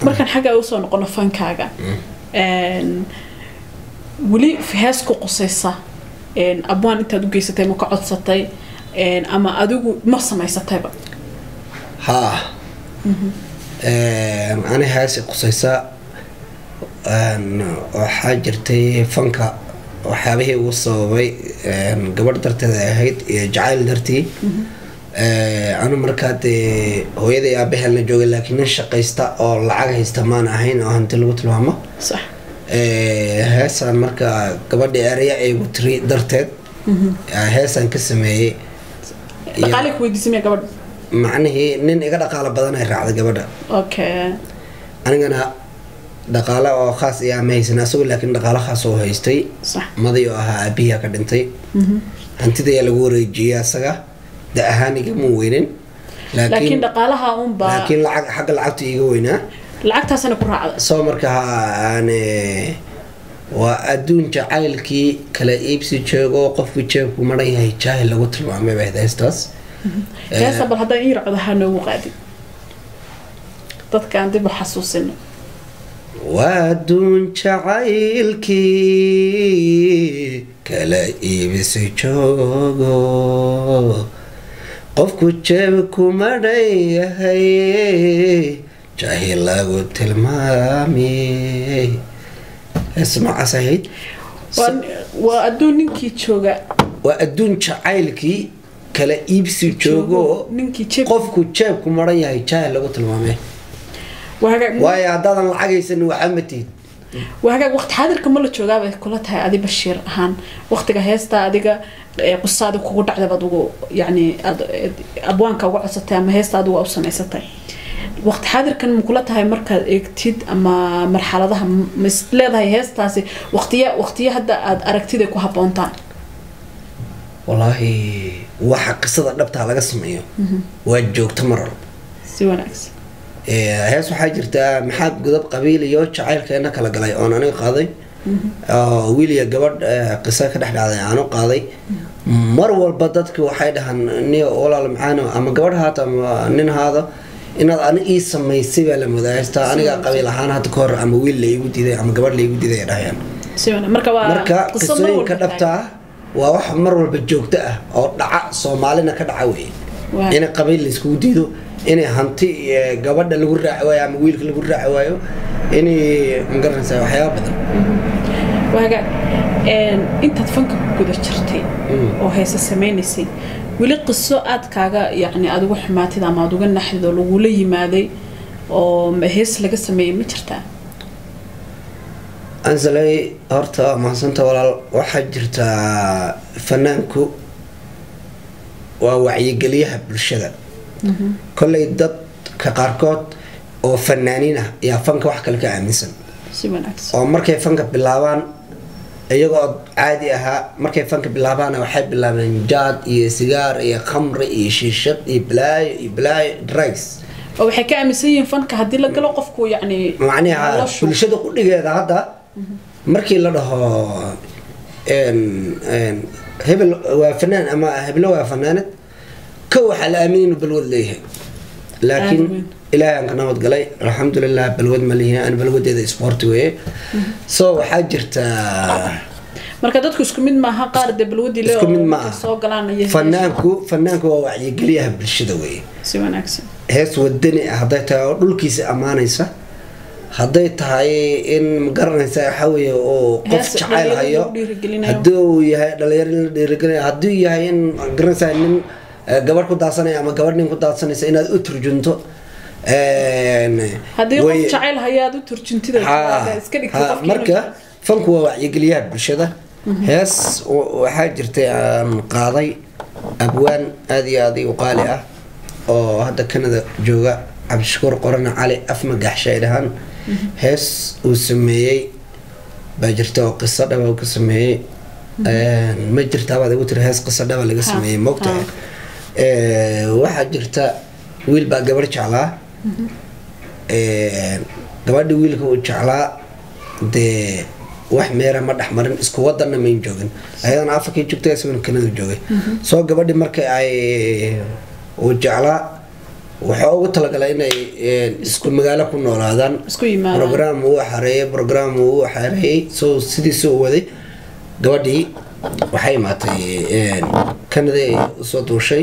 Markaan xagga usoo noqono fankaaga, weli hees ku qusaysa abwaan intaad u geysatay ma ka codsatay ama adigu ma samaysatayba? Haa, ani hees qusaysa waxaa jirtay fanka waxyaabihii ugu sababay gabadh darteed ay ahayd iyo jacayl dartii. Anu markaa dee hooyaday aabaheelna joogay, laakiin nin shaqaysta oo lacag haysta maan ahayn oo hanti lagu tilmaamo. Heesaan markaa gabadha ereya ay igu tiri darteed heesaan ka sameeyey. Dhaqaale ku weydiisay miya gabadha? Macnihii nin iga dhaqaalo badan ay raacday gabadha. Anigana dhaqaale oo khaas iyo ama haysan asagoo, laakiin dhaqaale khaas oo haystay. Maday oo ahaa aabihiia ka dhintay, hantidayaa lagu wareejiyey asaga. Da ahaan igama weynin. Laakiin dhaqaalaha unbaa. Laakiin lacag, xagga lacagta iga weynaa. Lacagtaasana ku raacda. Soo marka aan waa adduun jacaylkii kala iibsi joogo, qofku jeebku maran yahay jaahil lagu tilmaamay bay ahayd heestaas. Heesta bal haddaan ii racdo ha noogu qaadin, dadka aan dib u xasuusino. Waa adduun jacaylkii kala iibsi joogo, qofku jeebku maran yahay jaahil lagu tilmaamay. Heesta noocaas ahayd. Waa adduun ninkii jooga. Waa adduun jacaylkii kala iibsi joogo, ninkii jeeb qofku jeebku maran yahay jaahil lagu tilmaamay. Waa hagaag. Waayo haddaadan lacag haysanin waxaa ma tihid. Waa hagaag. Waqti xaadirka ma la joogaa bay kula tahay adi Bashiir ahaan waqtiga heesta adiga qusaada kugu dhacday baad ugu yacni aad abwaanka uga codsatay ama heesta adigu u samaysatay, waqti xaadirkan ma kula tahay markaad eegtid ama marxaladaha ma is leedahay heestaasi waqtiya hadda aad aragtida ku habboontaan? Wallaahi waxa qisada dhabtaa laga sameeyo waa joogto mar walba. Si wanaagsan. Hees waxaa jirtaa maxaa godob qabiil iyo jacaylkeena kala galay oon aniga qaaday, oo wiil iyo gabadh qiso ka dhex dhacday aanu qaaday. Mar walba dadku waxay dhahaan ni walaal maxaan ama gabadh haata ama nin haado inaad ani ii samaysay baa la moodaa heestaa, aniga qabiil ahaan hadda ka hor ama wiil la iigu diiday ama gabadh la iigu diiday ay dhahayaan. Si wanaag marka waa marka qiso mar qisooyinka walba dhabta ah waa wax mar walba joogto ah oo dhaca, Soomaalina ka dhaca weeye, in qabiil la iskugu diido, inay hanti gabadha lagu raaci waayo ama wiilka lagu raaci waayo, inay magaranaysaa waxyaaba badan. Waa hagaag. Intaad fanka ku guda jirtay oo heesa sameynaysay, weli qiso aad kaaga yacni aad uga xumaatid ama aad uga naxdid oo lagula yimaaday oo hees laga sameeyey ma jirtaa? Ansalay, horta mahadsanta walaal. Waxaa jirtaa fanaanku waa wacyigeliyaha bulshada. Kolley dadka qaarkood oo fanaaniin ah ayaa fanka wax kale ka aaminsan. Si wanaagsan. Oo markay fanka bilaabaan iyagoo caadi ahaa, markay fanka bilaabaana waxay bilaabeen jaad iyo sigaar iyo khamri iyo shiishad iyo balaayo iyo balaayo, drugs. Oo waxay ka aaminsan yihiin fanka haddii la galo qofku yacni macnaha bulshada qudhigeeda hadda markii la dhaho hebel waa fanaan ama heblo waa fanaanad, ka waxaa la aaminay inuu balwad leeyahay, laakiin Aad weyn. Ilaahay aan ka nabad galay, alxamdulilah, balwad ma lihin aan. Balwadeeda sport weeye. So waxaa jirta Marka dadku isku mid maaha, qaar dee balwadii le Isku mid oo ma markay aha. soo galaan iyo Fanaanku waa wacyigeliyaha bulshada weeye. Si wanaagsan. Hees wadani ah hadday tahay oo dhulkiisa ammaanaysa, hadday tahay in magaranaysa waxaa weeye oo qof Hees jacayl dhalinyarada hayo lagu dhiirigelinayo. Haddii uu yahay dhalinyaro in la dhiirigelinayo, haddii uu yahay in magaranaysa nin gabadh ku daadsanaya ama gabadh nin ku daadsanaysa inaad u turjunto Haddii qof jacayl haya aad u turjuntida iska dhigtay qofkii marka fanku waa wacyigeliyaha bulshada. Hees waxaa jirtay aan qaaday, abwaan aad iyo aad u qaali ah oo hadda Canada jooga, Cabdishakuur Qorane Cali Af Magaxsha ay dhahaan, hees uu sameeyey baa jirta oo qiso dhaba uu ka sameeyey. Ma jirtaa baad igu tiri hees qiso dhaba laga sameeyey, moogtahay? Waxaa jirta wiil baa gabarh jeclaa. Gabadhi wiilka uu jeclaa dee wax meera ma dhexmarin, isku wadanna mayn joogin, ayadana Afrikay joogtay, isaguna Canada joogay. Soo gabadhi marka ay uu jeclaa Wuxuu ugu talagalay inay isku magaalo ku noolaadaan, isku yimaadaan. Program uu xareeyay, so sidiisi u waday. Gabadhii waxay imaatay Canada, ay usoo duushay.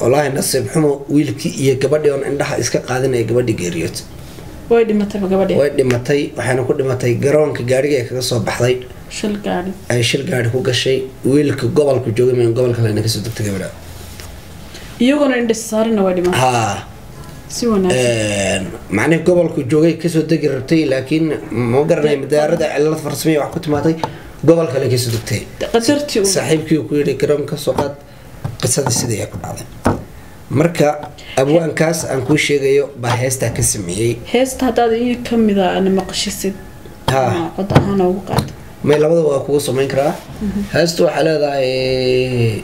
Wallaahi nasiib xumo, wiilkii iyo gabadhii oon indhaha iska qaadinaya gabadhii geeriyood. Way dhimatayba gabadhii? Way dhimatay, waxayna ku dhimatay garoonka gaadhiga ay kaga soo baxday. Shil gaadhi. Ay shil gaadhi ku gashay. Wiilka gobolku joogay ma gobol kale kasoo degtay gabadha. Iyaguna indha saarina way dhimatay? Haa. Si wanaagsan. Macnihi gobolku joogay kasoo degi rabtay, laakiin ma garanay madaarada cilad farsamaya wax ku timaatay, gobol kale kasoo degtay. Qadartii uu Saaxiibkii ku yidhi garoonka kasoo qaad. Qisadii sidii ay ku dhacday. Marka abwaankaas aan kuu sheegayo baa heestaa ka sameeyey. Heesta haddaad in ka mida ana maqashisid ama cod ahaan ugu qaad. May, labada waa kugu samayn karaa. Heestu waxaa leedahay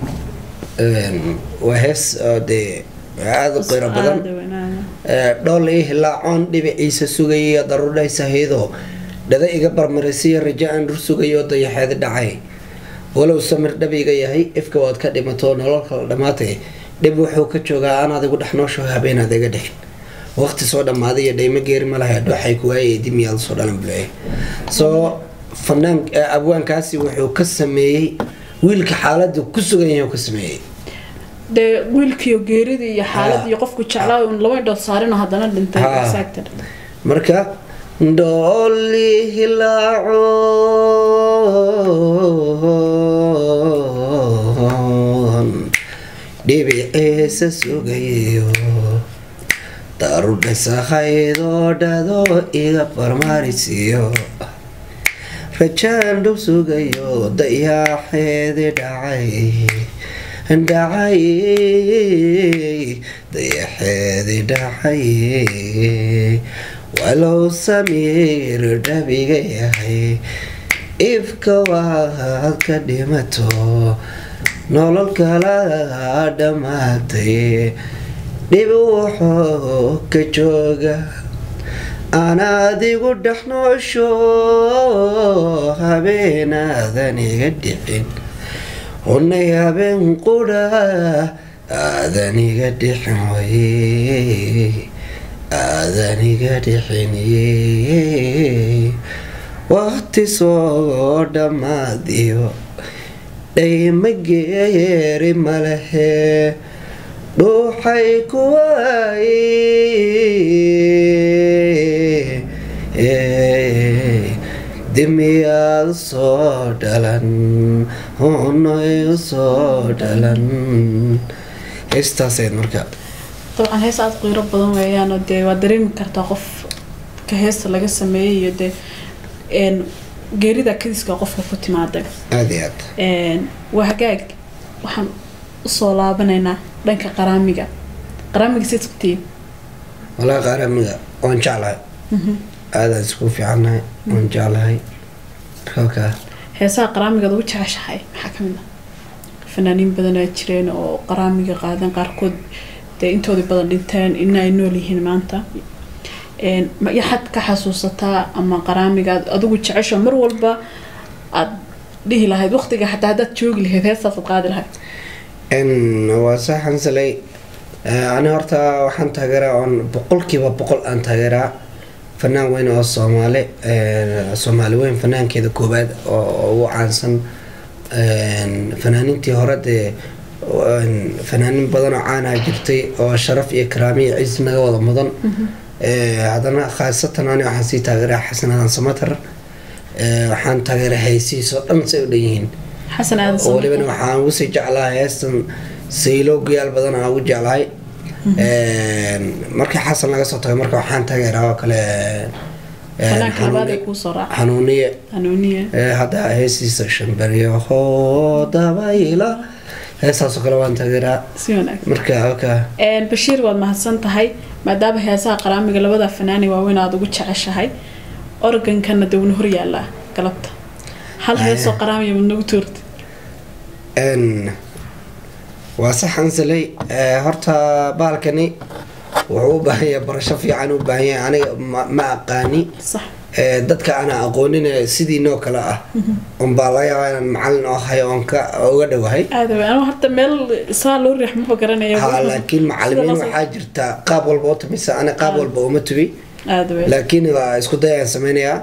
waa hees oo dee aada u qiiro badan. Aada weyn, aada. Dhool ii hilaacoon dhibiciisa sugayay, daruurdhaysa haydo dhada iga barmarisiya, rajo aan dhur sugayo, dayaxeedi dhacay, walow samir dhab iga yahay, ifka waad ka dhimato, nolol kala dhammaatay, dhib wuxuu ka joogaa anaad igu dhex noosho, habeenaad iga dhixin, waqti soo dhammaaday iyo dhaymo geeri ma lahay, dhoxay ku waayay dimiyaad soo dhalan buleeyay. Soo fanaan abwaankaasi wuxuu ka sameeyey wiilka xaaladda ku sugan yahay uu ka sameeyey. Dee wiilkiiyo geeridii iyo xaalad iyo qofku jeclaa un laba indhood saarino haddana dhintay. Exactly. Marka dhooli hilaacoon dhibiciisa sugayo, darudhasahaydoo dhado iga barmarisiyo, rajaan dhub sugayo, dayaaxeedi dhacay dhacay, dayaxeedi dhacay, walow samiir dhabiga yahay, ifka waad ka dhimato, nolol kala dhammaatay, dhib wuxuu ka jooga anaad igu dhex noosho, habeenaadan iga dhicin, hunay habeen qudha aadan iga dhixin, way aadan iga dhixin, waqti soo dhammaadiyo dhayma geeri malehe, dhuuxay kuwaay dimiyaad soo dhalan, hunay soo dhalan. Heestaasayd marka. Dabcan hees aada qiiro badan weeyaan, oo dee waa dareemi kartaa qof ka heesta laga sameeyey iyo dee geerida kadiska qofka ku timaaday. Aada iyo aad. Waa hagaag. Waxaan usoo laabanaynaa dhanka qaraamiga. Qaraamiga siad isku Walaa, qaaramiga waan jeclahay, aadaan isku fiicannahay, waan jeclahay halkaa. Heesaha qaraamigaad ugu jeceshahay maxaa ka mid ah? Fanaaniin badanaa jireen oo qaraamiga qaadan, qaarkood dee intoodii badan dhinteen, ina ay nool yihiin maanta. Ma yaxaad ka xasuusataa ama qaraamigaad adigu jecesho mar walba aad dhihi lahayd waqtiga xataa haddaad joogi lahayd heestaasaad qaadi lahayd? Waa sax Hansaley. Ani horta waxaan taageeraa oon 100% aan taageeraa fanaan weyn oo Soomaali, Soomaali weyn fanaankeeda koowaad oo ugu caansan. Fanaaniintii hore dee fanaanin badan oo caanaha jirtay oo sharaf iyo karaamo iyo ciis naga wada mudan. Haddana khaasatan ani waxaan sii taageeraa Xasan Aadan Samatar. Waxaan taageeraa heesihiisa oo dhan say u dhan yihiin. Xasan Aadan Oo walibana Samatar. Waxaan ugu sii jeclahay heestan saylo goyaal badan aan ugu jeclahay. Markii Xasan laga soo tago, marka waxaan taageeraa oo kale Fanaanka labaad ee kuu soo raaca? Hanuuniye. Hanuuniye. Hadda heestiisa Shambaryaho dabayla, heestaasoo kale waan taageeraa. Si wanaagsan. Marka halkaa. Bashiir, waad mahadsan tahay. Maadaama heesaha qaraamiga labada fanaani waaweyn aada ugu jeceshahay, organkana dee wuuna hor yaallaa galabta, hal heesoo qaraamiya mad nagu tuurta? Waa sax Hansaley. Horta bahalkani wuxuu u baahan yahay barasho fiican u baahan yahay. Aniga ma aqaani. Sax. Dadka ana aqoonin ee sidiinoo kale ah unbaa laga yaabaa inaan macalin oo hayo oon ka uga dhowahay. Aada wey, anigu horta meel saa loo riix maba garanayo. Ha, laakiin macalimiin waxaa jirta qaab walba oo tumisa, ana qaab walba uma tubi. Aada wey. Laakiin waa isku day aan sameynayaa.